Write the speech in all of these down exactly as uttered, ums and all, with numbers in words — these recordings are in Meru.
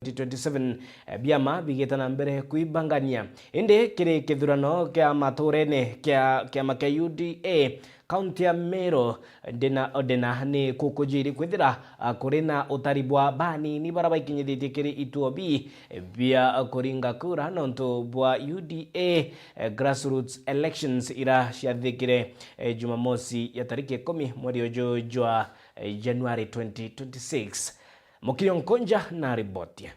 twenty twenty-seven, eh, biama bigite na mbere kwibangania. Indi kiri kithurano kia maturene kia kiama kia U D A, kaunti ya Meru, ndina, ndina ni kukujiri kwithira, ah, kuri na utari bwa banini bara baikinyithitie kiri ituo bi, eh, bia kuringa kura nontu bwa U D A, eh, grassroots elections ira ciathikire, eh, Jumamosi ya tariki ikumi mweri uju jwa, eh, Januari twenty twenty-six. Mukio Nkonja na riboti.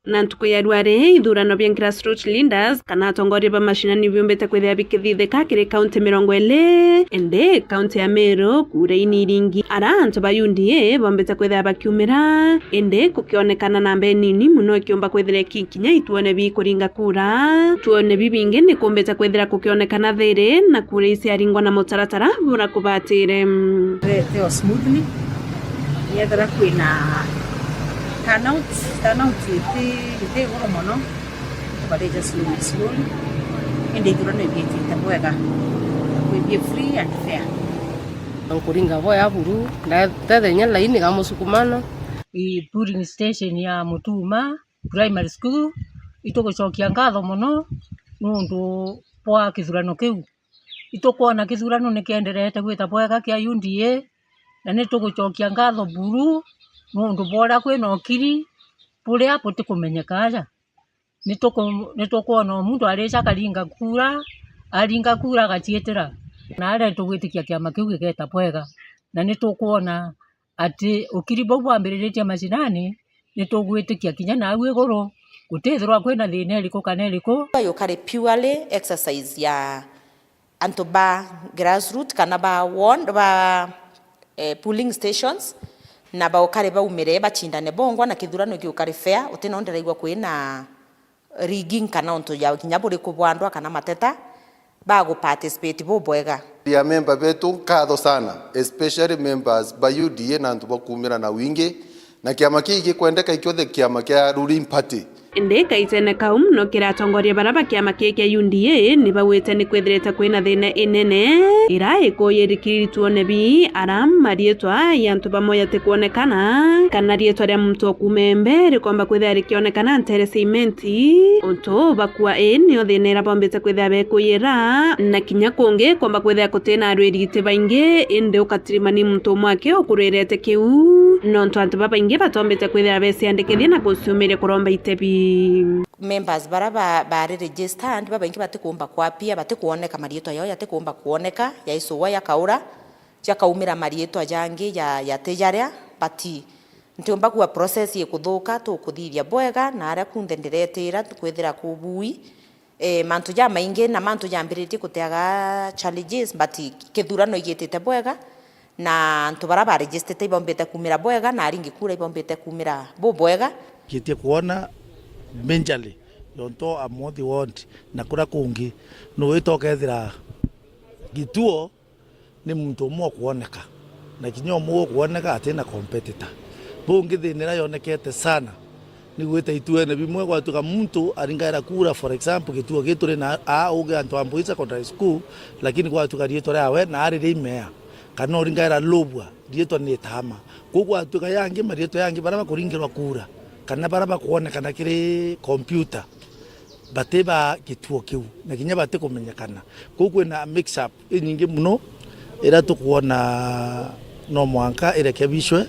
Na ntuku ya rwari, ithurano bia grassroots leaders kana atongoria ba mashinani biumbite kwithira bikithithika kiri kaunti mirongo iri, indi kaunti ya Meru kura ini iringi ara antu ba U D A bombite kwithira bakiumira, indi gukionekana namba inini mono ikiumba kwithira ikinkinya ituone bi kuringa kura. Ituone bibingi ni kumbite kwithira gukionekana thiri na kura iciaringwa na mutaratara bura kubatire. Te, te o smoothly. Yethera kwina turnout, turnout iti, iti iguru mono, but they just slowly, slowly. Indi ithurano ibiitite bwega, kwibie free and fair. Nkuringa boya buru, na tethenya laini ga musukumano. I polling station ya Mutuma Primary School, itugucokia nkatho mono nundu bwa kithurano kiu. Itukwona kithurano ni kienderete gwita bwega kia U D A, na ni tugucokia nkatho buru nundu bwa uria kwina ukiri buria butikumenyeka aja. Ni tuku-, ni tukwona o muntu arica akaringa kura, aringa kura agaciitira. Na aria tugwitikia kiama kiu gigeta bwega, na ni tukwona ati ukiri bau bwambiriritie mashinani, ni tugwitikia kinya nau iguru gutithirwa kwina thina iriku kana iriku. Yukari purely exercise ya antu ba grassroot kana ba ward, ba, eh, polling stations, na baukari baumire bacindane bongwa na kithurano giukari fair, utina ndiraigua kwina rigging kana untu ya kinya buriku bwa ndwa kana mateta, bagu participate bubwega. Ya memba betu nkatho sana, especially members ba U D A na antu bakumira na wingi, na kiama kii gikwendeka ikiothe kiama kia ruling party. Indi kaitene kau mono kiri atongoria bara ba kiama kii kia U D A ni bawite ni kwithirite kwina thina inene ira ikuyirikiri tuone bi ara marietwa ya antu bamwe yatikwonekana kana rietwa ria muntu o kuuma embe rikomba kwithira rikionekana ntere cia imenti. Untu bakua ii nio thina ira bombite kwithira bekuyira, na kinya kungi komba kwithira kutina arwiri iti baingi, indi ukatirimani muntu umwe aki ukurwirete kiu, nontu antu babaingi batombite kwithira beciandikithia na guciumiria kuromba itebi. Members bara ba, bari registered babaingi batikumba kwapia, batikwoneka, marietwa yao yatikumba kwoneka, yaicugwa yakaura, jakaumira marietwa jangi ja, jati jaria, but ntiumba kuuga process ikuthuka, tukuthithia bwega, na aria kunthe ndiretira kwithira kubui. Eh, mantu jamaingi na mantu jambiritie kuteaga challenges, but kithurano igitite bwega, na antu bara ba registered ibombite kumira bwega, na aringi kura ibombite kumira bubwega. Ngitie kwona majorly yonto Amothi ward na kura kungi, nuwita ukethira gituo ni muntu umwe ukwoneka, na kinya umwe ukwoneka atina competitor. Bungi thina ira yonekete sana ni gwita ituene bimwe, gwatuika muntu aringaira kura, for example, gituo gii turi na aa uge antu a Mbui Secondary School, lakini gwatuika riitwa riawe na ari ri meya, kana uringaira Lubwa, riitwa ni Tama. Kwou gwatuika yangi, mariitwa yangi bara bakuringirwa kura, kana bara bakwonekana kiri computer, bati ba gituo kiu, na kinya batikumenyekana. Kwou kwina mix up inyingi mono iria tukwona no mwanka irekebishwe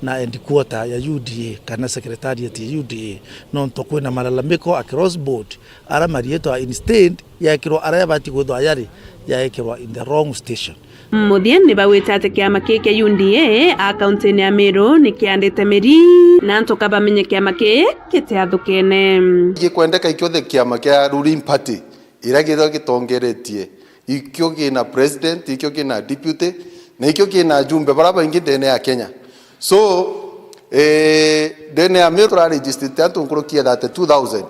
na headquarter ya U D A kana secretariat ya U D A, nontu kwina malalamiko across board, ara marietwa instead yekirwa ara yabati kwithwa yari, yaekirwa in the wrong station. Muthia ni bawite ati kiama kii kia U D A a kauntini ya Meru ni kiandite miri, na antu ka bamenye kiama kii gitiathukene. Gikwendeka ikiothe kiama kia ruling party iria githwa gitongeretie, ikio kina president, ikio kina deputy, na ikio kina ajumbe bara baingi ndene ya Kenya. So, eh, ndene ya Meru ra registered antu nkuruki ya thirty-two thousand.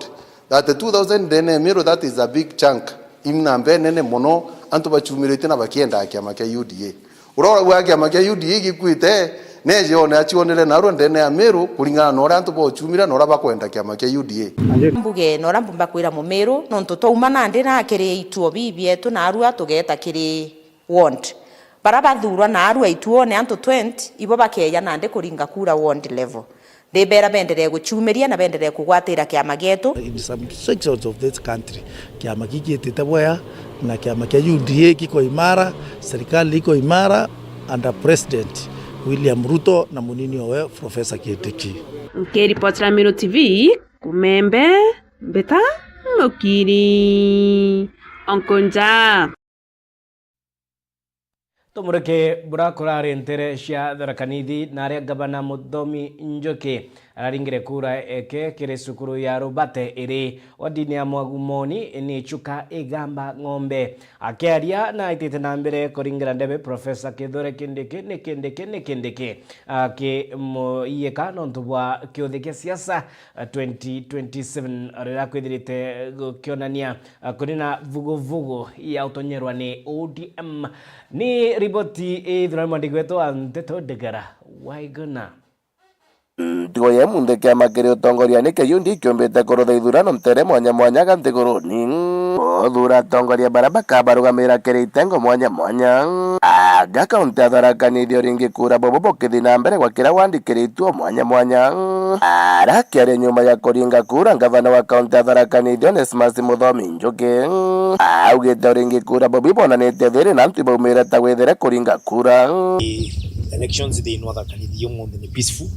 Thirty-two thousand ndene ya Meru, that is a big chunk. Ii namba inene mono, antu baciumiritie na bakiendaga kiama kia U D A. Uria urauga kiama kia U D A gikuite, neje one acionere narua ndene ya Meru, kuringana na uria antu bociumire na uria bakwenda kiama kia U D A. Mbuge na uria mbumba kwira Mumiru, nontu twauma nandi na kiri ituo bibietu narua tugeta kiri ward. Bara bathurwa narua ituone antu twenty, ibo bakeja nandi kuringa kura ward level. Ndibera benderee guchumiria na benderee kugwatira kiama gietu. In some sections of this country, kiama giki gitite bwega, na kiama kia U D A kiko imara, serikali iko imara under President William Ruto na munini owe Professor Kindiki. Nkiripotera Meru T V, Kumembe, Mbita Mukiri, Onkonja. Tumurike buria kurari ntere cia Tharaka Nithi, na aria Gavana Muthomi Njuki araringire kura eke kiri cukuru ya Rubate iri wodini ya Mwagumoni ni Chuka Igamba Ng'ombe. Akiaria na aitite na mbere kuringira ndebe Professor Kithure Kindiki ni Kindiki ni Kindiki, akimuiyika nontu bwa kiuthi kia siasa twenty twenty-seven, riria kwithirite gukionania, ah, kunina vuguvugu ya utonyerwa ni O D M. Ni riboti ithurani mwandiki wetu wa nteto Ndegara Waiguna. Ntugo ya imunthe kiama kiri utongoria ni kia U D A kiumbite kurutha ithurano ntere mwanya mwanya ga nthiguruni. Kuthura atongoria baria bakabarugamira kiri itengo mwanya mwanya. Aga kaunti ya Tharaka Nithi uringi kura bubu bukithi na mbere gwa kira wandi kiri ituo mwanya mwanya. Arakiaria nyuma ya kuringa kura, ngavana wa kaunti ya Tharaka Nithi Onesmus Muthomi Njuki augite uringi kura bubu ibonanitie thiri na antu ibaumire ta gwithire kuringa kura. Elections thiini wa Tharaka Nithi umunthi ni peaceful,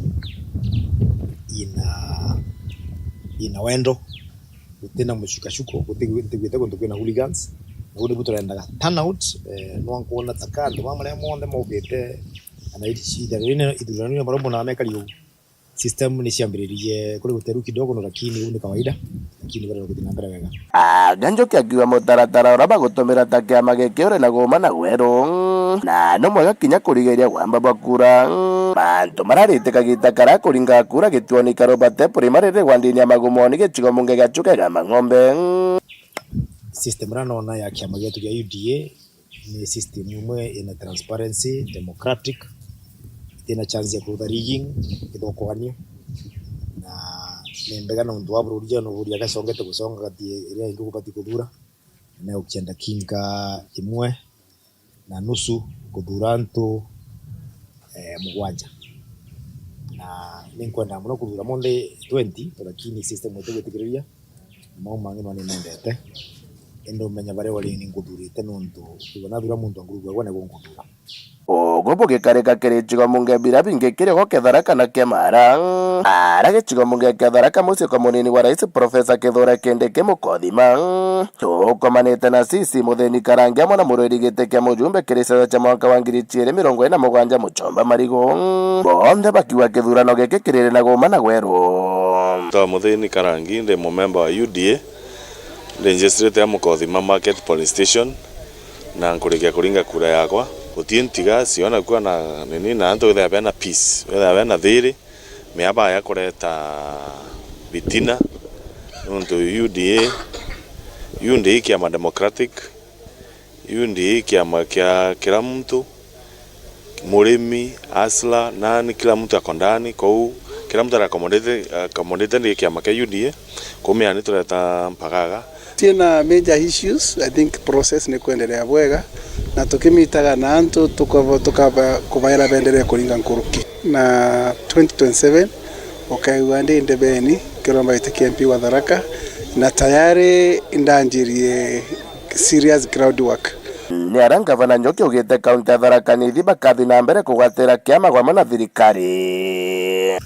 ina, ina wendo, gutina mucukashuko, guti-, gutiguite kuntu kwina hooligans. Na uu nibu turendaga turnout, eh, nwa nkwona taka antu baa maria monthe maukite, kana iri cida riri ni ithurano ni baria mbonaa mekari uu. System ni ciambiririe kuri guteru kidogo no, lakini uu ni kawaida, lakini bado guthi na mbere wega. Aga Njuki akiuga mutaratara uria bagutumira ta kiama giki uri na guuma na gweru, na ni mwega kinya kurigiria gwamba bwa kura. Mantu mararite kagita karia kuringa kura gituoni Karubate Primary riri wandini ya Magumoni gicigo mbunge gia Chuka Igamba Ng'ombe. System iria nona ya kiama gietu gia U D A ni system imwe ina transparency, democratic, itina chance ya kurutha rigging, ithokoganio, na ni mbega nontu wa bururi jana bururi agacongete guconga gati iria ingi kubati kuthura, na ukienda kinga imwe na nusu kuthura antu, eh, mugwanja. Na ninkwenda mono kuthura monthe twenty, lakini system itigwitikiriria. Mau mangi no nimendete. Indi umenya baria uri ni nkuthurite nontu igwe nathura muntu wa ngurubu yagwa niguo nkuthura. Ugu bugikarika kiri gicigo mbunge biria bingi kiri gwa Kitharaka na Kimara. Ara gicigo mbunge kia Tharaka mucii kwa munini wa rais Professor Kithure Kindiki Mukothima. Tukomanite na C C Muthini Karangi amwe na murwiri giti kia mujumbe kiri ciaca cia mwaka wa ngiri ciiri mirongo iri na mugwanja Muchomba Marigu. Bonthe bakiuga kithurano giki kiriri na guuma na gweru. Twa Muthini Karangi, ndi mumemba wa U D A, ndi njistirite ya Mukothima Market Police Station, na nkurikia kuringa kura yakwa. Gutii ntiga, ciona kuwa na nini, na antu withia bena peace, withia bena thiri. Miaba ya kureta bitina, nontu U D A, U D A i kiama democratic, U D A i kiama kia kila muntu, murimi, hustler, nani, kila muntu ako ndani, kou kila muntu ari accommodated, accommodated ni kiama kia U D A, kou miani tureta mpagaga. Ciina major issues, I think process ni kwendelea bwega, na tukimitaga na antu tukaba, tukaba kubaira bendelee kuringa nkuruki. Na twenty twenty-seven, ukaigua ndi ndebeni kiromba giti kia M P wa Tharaka, na tayari ndanjirie serious crowd work. Ni aria Ngavana Njuki augite kaunti ya Tharaka Nithi bakathi na mbere kugwatira kiama gwamwe na thirikari.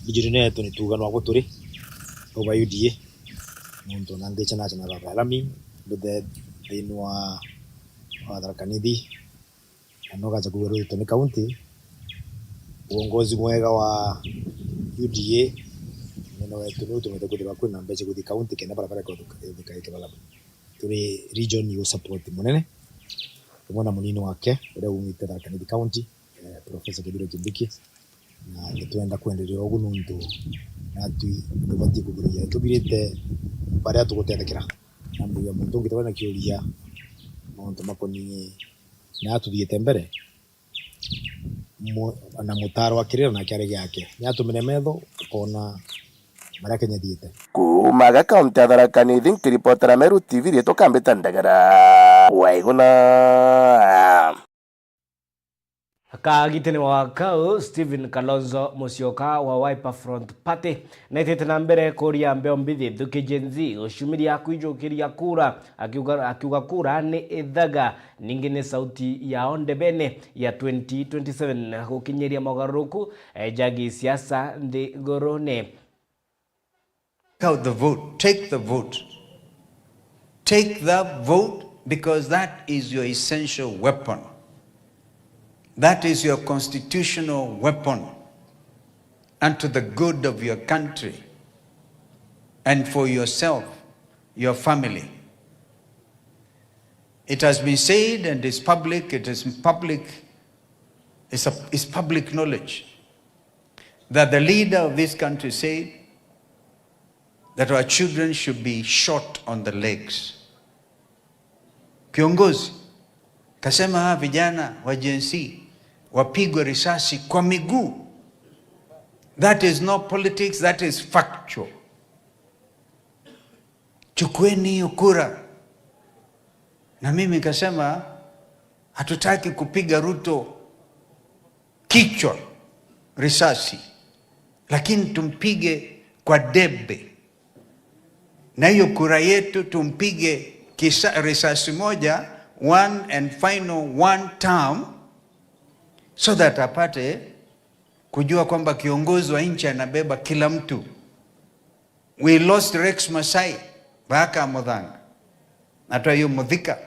Vision yetu ni tuuga nwagu turi, uba U D A. Nontu ona ngicha nacha na baba Alami, mbithe thiini wa, wa Tharaka Nithi, na no gacha kwigua rwitwa ni kaunti. Uongozi mwega wa U D A, mwena wetu ni utumite kwithirwa kwina mbeca kuthi kaunti kenda barabara ikathika, ikathika ikibala. Turi region yu support munene, umwe na munini wake uria umite Tharaka Nithi County, eh, Professor Kithure Kindiki. Na nitwenda kwenderea ugu nontu natwi tubatii kuthiriria tubirite baria tugutethekera. Na mbuga muntu ungi tawena kiuria mauntu makoninie na atuthiite mbere, mu-, na mutaro akirira nake ari giake. Ni atumire metho, akona baria Kenya ithiite. Kuuma ga kaunti ya Tharaka Nithi, nkiripotera Meru T V, riitwa Kambita Ndagara. Waiguna. Kagitene wa Kau, Stephen Kalonzo Musyoka wa Wiper Front Party, naitite na mbere kuria mbeo mbithi nthuki Gen Z guciumiria kwijukiria kura, akiuga, akiuga kura ni ithaga, ningi ni sauti yao ndebene ya twenty twenty-seven gukinyiria mogaruruku, eh, ja gisiasa nthigurune. Out the vote. Take the vote. Take the vote, because that is your essential weapon. That is your constitutional weapon unto the good of your country and for yourself, your family. It has been said and is public, it is public, it's a, it's public knowledge that the leader of this country said that our children should be shot on the legs. Kiongozi kasema hawa vijana wa Gen Z wapigwe risasi kwa miguu. That is not politics, that is factual. Chukueni hiyo kura. Na mimi nikasema, hatutaki kupiga Ruto kichwa risasi, lakini tumpige kwa debe, na hiyo kura yetu tumpige kisa, risasi moja, one and final, one term, so that apate kujua kwamba kiongozi wa nchi anabeba kila mtu. We lost Rex Masai, Baaka Muthanga, na twayu Muthika,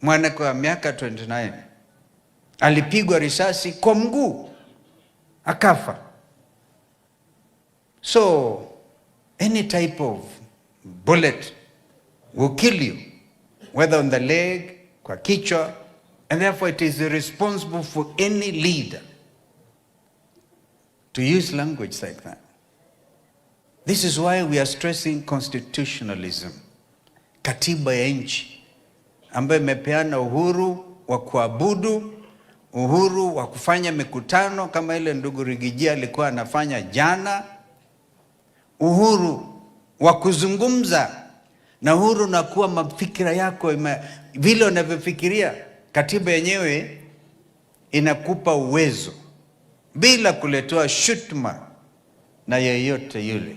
mwanake wa miaka twenty-nine, alipigwa risasi kwa mguu, akafa. So, any type of bullet will kill you, whether on the leg, kwa kichwa, and therefore it is irresponsible for any leader to use language like that. This is why we are stressing constitutionalism, katiba ya nchi, ambayo imepeana uhuru wa kuabudu, uhuru wa kufanya mikutano kama ile ndugu Rigiji alikuwa anafanya jana, uhuru wa kuzungumza na uhuru na kuwa mafikira yako ime-, vile unavyofikiria. Katiba yenyewe inakupa uwezo bila kuletewa shutuma na yeyote yule.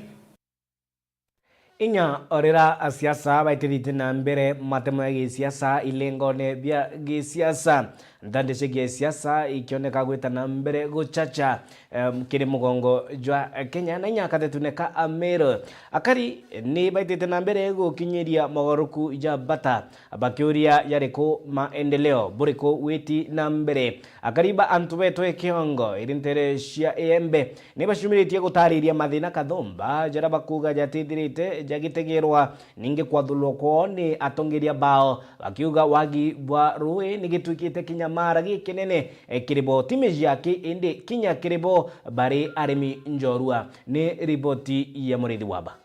Inya o riria asiasa baitithitie na mbere matemo ya gisiasa ilengone bia gisiasa, ntandi cia gisiasa ikioneka gwita na mbere guchacha, em, kiri mugongo jwa Kenya na inya katetune ka Ameru. Akari ni baitite na mbere gukinyiria mogaruruku ja bata, bakiuria jariku maendeleo buriku witi na mbere. Akari ba antu betwe kiongo iri ntere cia Iembe ni bacumiritie gutariria mathina kathumba jaria bakuuga jatithirite jagitegerwa, ningi kwathurwa kwoo ni atongeria bao, bakiuga wagi bwa rui ni gitwikite kinyamara gikinene, eh, kiri bo. Ti miji aki indi kinya kiri bo bari arimi njorua. Ni riboti ya Murithi Waba.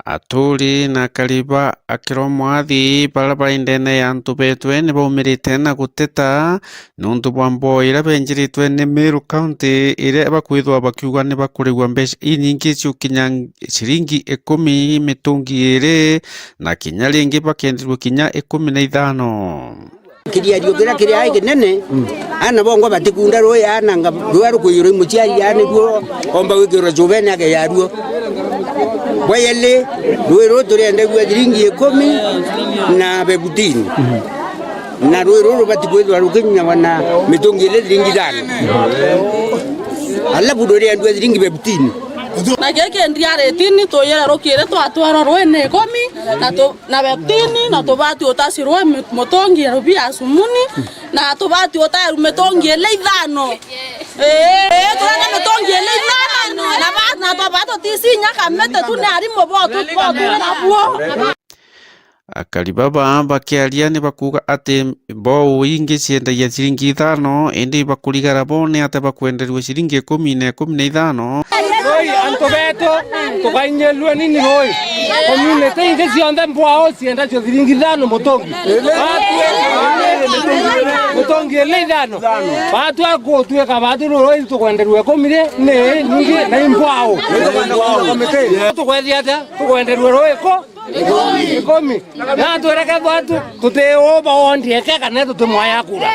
Aturi na akari ba Akiromwathi baria bari ndene ya antu betwe ni baumirite na guteta niuntu bwa mboo iria benjiritwe ni Meru County, iria bakwithwa bakiuga ni bakurigwa mbeca inyingi ciukinya ciringi ikumi mitungi iiri, na kinya ringi bakenderua kinya ikumi na ithano. Kiriario kiria kiri ai kinene, aana bongwa batikunda rui, aana nga rua rukwiyirwa i muciari, aana ruo omba gwikirwa cubene akeya ruo. Bwa yeli, rui ruu turiendagua thiringi ikumi na bebutini, na rui ruu rubati kwithirwa rukinyagwa na mitungi iri thiringi ithano. Alafu ruriendua thiringi bebutini. Na giki ndiaritini tuyire rukiri twatwarwa rwini ikumi na tu na bebutini, na tubati utacirwa mi-, mutungi rubia sumuni, na tubati utaeru mitungi ili ithano. Ii, turenda mitungi ili ithano, na ba-, na tubati tuticinya kamete tu ni arimu botu, botu nabuo. Akari baba bakiaria ni bakuuga ati mbou ingi ciendagia ciringi ithano, indi bakurigara bo ni atia bakwenderua ciringi ikumi na ikumi na ithano? Rui antu betu tukainyirua nini rui? Community ingi cionthe mbwao ciendagua ciringi ithano mutungi. Mutungi Ni ithano. Baatwa gutuika baatwi ruu ruu ithi tukwenderua ikumi ri, ni ningi na imbwao. Tukwethia atia? Tukwenderua ruu iku? Ikumi. Na twireke bwatu tuti uba wondi eke kana tutimwaya kura.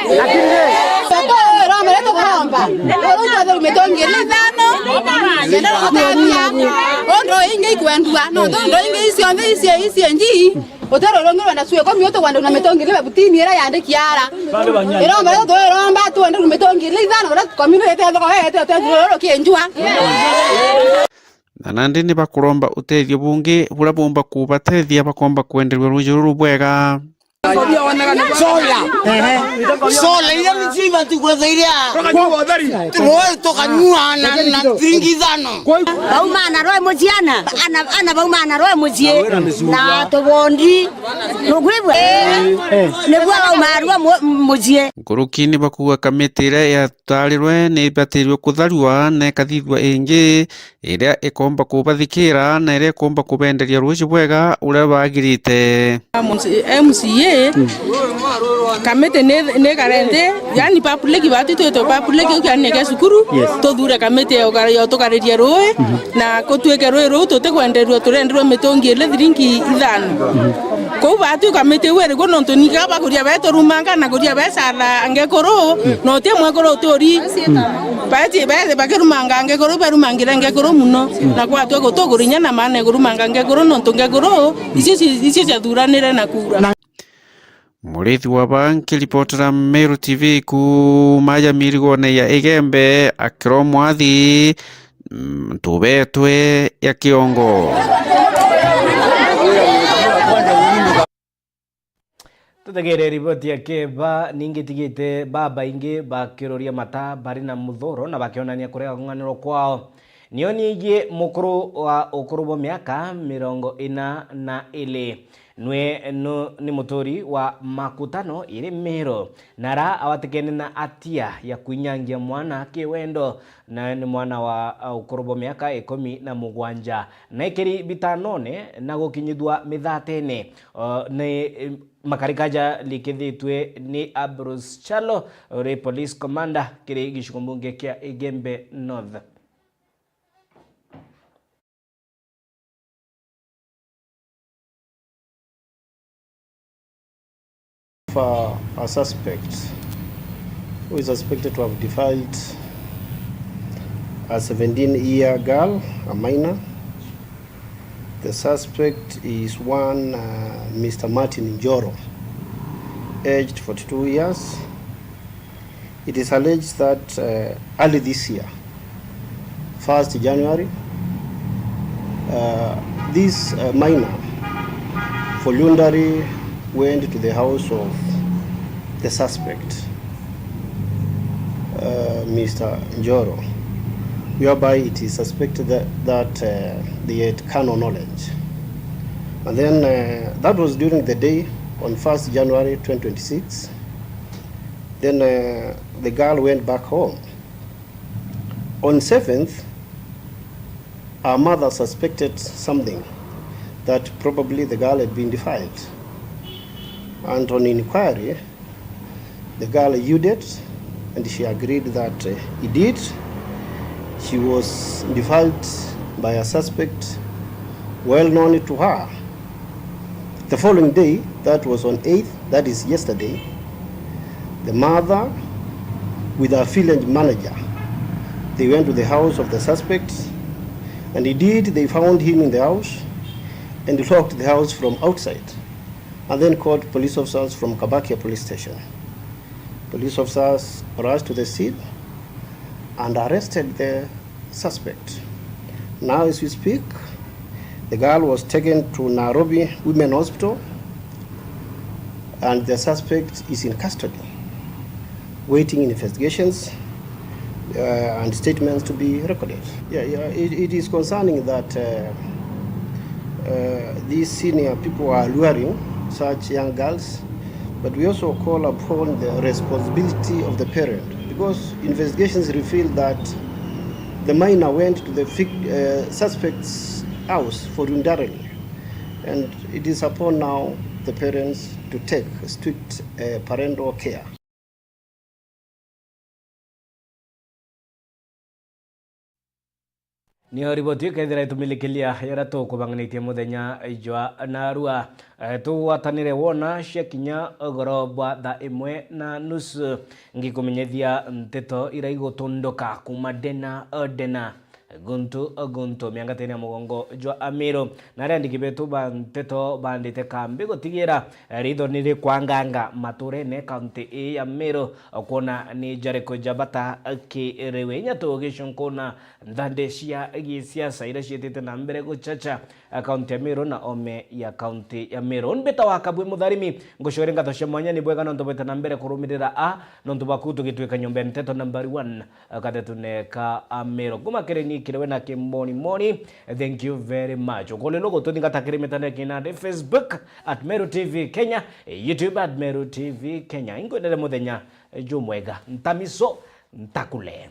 Tukuromba, tukuromba. Uru tuthuru mitungi ithano. Ndio gutethia. Undu ingi ikwendua. No, undu ingi icio nthi icio icio nji. Utero rungi rwenda cue komi utu gwenda na mitungi libe butini ira yandiki ara. Iromba ria tuiromba tuende na mitungi ile ithano ira komi ile ite thoko ete ute ruru kinjua. Na nandi ni bakuromba utethio bungi buria bumba kubatethia bakomba kwenderua ruuji ruru bwega. Sola. Ehe. Sola, iria ni chiva tu kweza iria. Roi tukanyua na, na ciringi ithano. Baumana roi muciana, ana, ana baumana roi mucii. Na tubondi. Nukwigua? Eh. Niguo baumarua mu-, mucii. Nkuruki ni bakuuga kamiti iria yatarirwe ni ibatirwe kutharua na ikathithua ingi iria ikomba kubathikira na iria ikomba kubenderia ruuji bwega uria bagirite. M C A, kamiti ni, ni karente, yani public batu twitwe public ukiania kia cukuru, yes, tuthure kamiti ya uga-, ya utukariria rui, mhm, na kutuike rui ruu tutikwenderua, turenderua mitungi ile thiringi ithano. Mhm. Kou batu kamiti iu iri kuo nontu ninga bakuria beturumanga na kuria becatha ngekuru, mm, na uti mwekuru uturi. Mm. Baetie, baetie bakirumanga ngekuru, berumangire ngekuru muno. Mm. Na kwatwe gutukurinya na maana ya kurumanga ngekuru, nontu ngekuru, icio ci-, icio ciathuranire na kura. Na murithi wa ba nkiripotera Meru T V kuuma ya mirigone ya Igembe, Akiro Mwathi, mm, Ntubetwe ya Kiongo. Tutegere riboti ya Keba, ningi tigite babaingi bakiururia mata bari na muthuro na bakionania kurega kung'anirwa kwao. Nio niigie mukuru wa ukuru bwa miaka mirongo ina na ili. Nwe nu-, ni muturi wa Makutano iri Meru, na ara awatikene na atia ya kwinyangia mwana kiwendo. Nawe ni mwana wa, uh, ukuru bwa miaka ikumi na mugwanja. Na ikiri bitanone na gukinyithua mithatene, uh, ni, eh, makarika jalikithitwe ni Abrose Chalo, uri police commander kiri gicigo mbunge kia Igembe North. For a suspect who is suspected to have defiled a seventeen-year girl, a minor. The suspect is one, uh, Mister Martin Njoro, aged forty-two years. It is alleged that, uh, early this year, first January, uh, this, uh, minor voluntarily went to the house of the suspect, uh, Mister Njoro, whereby it is suspected that, that, uh, they had carnal knowledge. And then, uh, that was during the day on first January twenty twenty-six. Then, uh, the girl went back home. On seventh, her mother suspected something, that probably the girl had been defiled. And on inquiry, the girl yielded and she agreed that, uh, he did. She was defiled by a suspect well known to her. The following day, that was on eighth, that is yesterday, the mother with her village manager, they went to the house of the suspect, and indeed they found him in the house and locked the house from outside, and then called police officers from Kabakia Police Station. Police officers rushed to the scene and arrested the suspect. Now, as we speak, the girl was taken to Nairobi Women Hospital, and the suspect is in custody, waiting investigations, uh, and statements to be recorded. Yeah, yeah, it, it is concerning that, uh, uh, these senior people are luring such young girls, but we also call upon the responsibility of the parent, because investigations reveal that the minor went to the vic-, uh, suspect's house voluntarily, and it is upon now the parents to take strict, uh, parental care. Niyo riboti ikethira itumilikilia yaria tukubang'anitie muthenya jwa narua. Eh, tugwatanire wona cia kinya ugoro bwa thaa imwe na nusu. Ngikumenyethia nteto iria igutunduka kuma ndena ndena, guntu guntu, miangatene ya mugongo jwa Amiru. Na aria andiki betu ba nteto bandite kambi gutigira ritho ni rikwanganga maturene kaunti ii ya Meru, kwona ni jariku ja bata kiriwe. Inya tugicunkuna nthande cia gisiasa iria ciitite na mbere guchacha kaunti ya Meru na ome ya kaunti ya Meru. Uni mbita wa Kabwi Mutharimi, ngucokeria ngatho cia mwanya ni bwega nontu bwite na mbere kurumirira a nontu bwaku tugitwika nyomba ya nteto number one, eh, kathetune ka Amiru. Kuma kiri ni kiriwe na kimboni moni, thank you very much. Ukolelo gututhingata kiri mitandao ya kinandi, Facebook at Meru T V Kenya, eh, YouTube at Meru T V Kenya. Inkwendere muthenya, eh, jumwega. Ntamiso, ntakule.